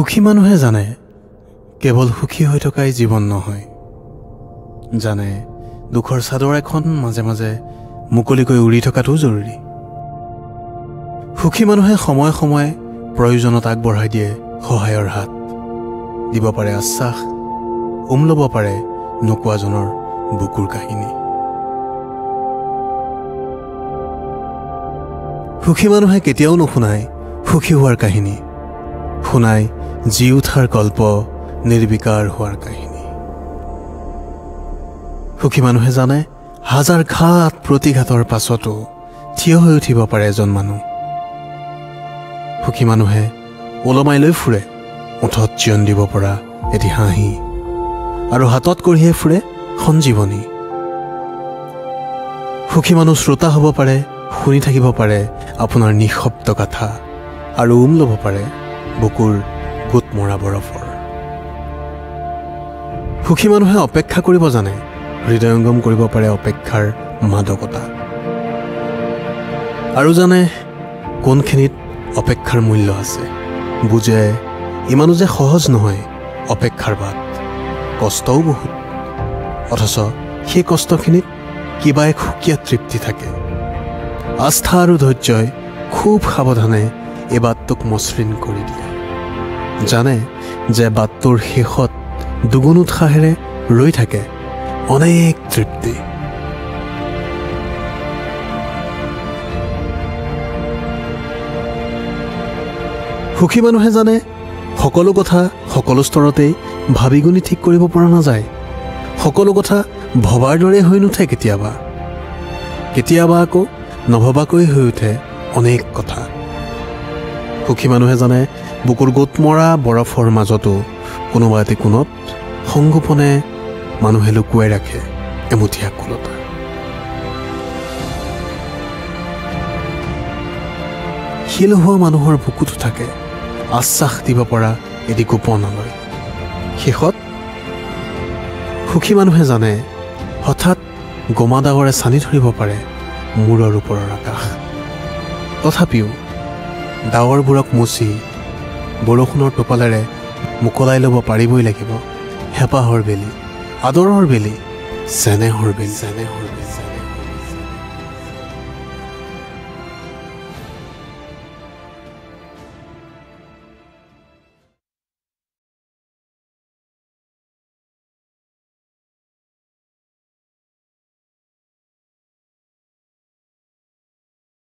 সুখী মানুহে জানে কেৱল সুখী হৈ থকাই জীৱন নহয়, জানে দুখৰ চাদৰ এখন মাজে মাজে মুকলিকৈ উৰি থকাটোও জৰুৰী। সুখী মানুহে সময়ে সময়ে প্ৰয়োজনত আগবঢ়াই দিয়ে সহায়ৰ হাত, দিব পাৰে আশ্বাস, উম ল'ব পাৰে নোকোৱাজনৰ বুকুৰ কাহিনী। সুখী মানুহে কেতিয়াও নুশুনায় সুখী হোৱাৰ কাহিনী, শুনায় জি উঠাৰ গল্প, নিৰ্বিকাৰ হোৱাৰ কাহিনী। সুখী মানুহে জানে হাজাৰ ঘাত প্ৰতিঘাতৰ পাছতো থিয় হৈ উঠিব পাৰে এজন মানুহ। সুখী মানুহে ওলমাই লৈ ফুৰে ওঠত জীয়ন দিব পৰা এটি হাঁহি, আৰু হাতত কঢ়িয়াই ফুৰে সঞ্জীৱনী। সুখী মানুহ শ্ৰোতা হ'ব পাৰে, শুনি থাকিব পাৰে আপোনাৰ নিঃশব্দ কথা, আৰু উম ল'ব পাৰে বুকুৰ গোট মৰা বৰফৰ। সুখী মানুহে অপেক্ষা কৰিব জানে, হৃদয়ংগম কৰিব পাৰে অপেক্ষাৰ মাদকতা, আৰু জানে কোনখিনিত অপেক্ষাৰ মূল্য আছে। বুজে ইমানো যে সহজ নহয় অপেক্ষাৰ বাট, কষ্টও বহুত, অথচ সেই কষ্টখিনিত কিবা এক সুকীয়া তৃপ্তি থাকে। আস্থা আৰু ধৈৰ্যই খুব সাৱধানে এই বাটটোক মসৃণ কৰি দিয়ে। জানে যে বাটটোৰ শেষত দুগুণ উৎসাহেৰে ৰৈ থাকে অনেক তৃপ্তি। সুখী মানুহে জানে সকলো কথা সকলো স্তৰতেই ভাবি গুণি ঠিক কৰিব পৰা নাযায়, সকলো কথা ভবাৰ দৰে হৈ নুঠে, কেতিয়াবা কেতিয়াবা আকৌ নভবাকৈ হৈ উঠে অনেক কথা। সুখী মানুহে জানে বুকুৰ গোটমৰা বৰফৰ মাজতো কোনোবা এটি কোণত সংগোপনে মানুহে লুকুৱাই ৰাখে এমুঠি আকুলতা। শিল হোৱা মানুহৰ বুকুতো থাকে আশ্বাস দিব পৰা এটি গোপন আলয়। শেষত সুখী মানুহে জানে হঠাৎ গোমা ডাৱৰে চানি ধৰিব পাৰে মূৰৰ ওপৰৰ আকাশ, তথাপিও ডাৱৰবোৰক মুচি বৰষুণৰ টোপালেৰে মোকলাই ল'ব পাৰিবই লাগিব হেঁপাহৰ বেলি, আদৰৰ বেলি, চেনেহৰ বেলি, চেনেহৰ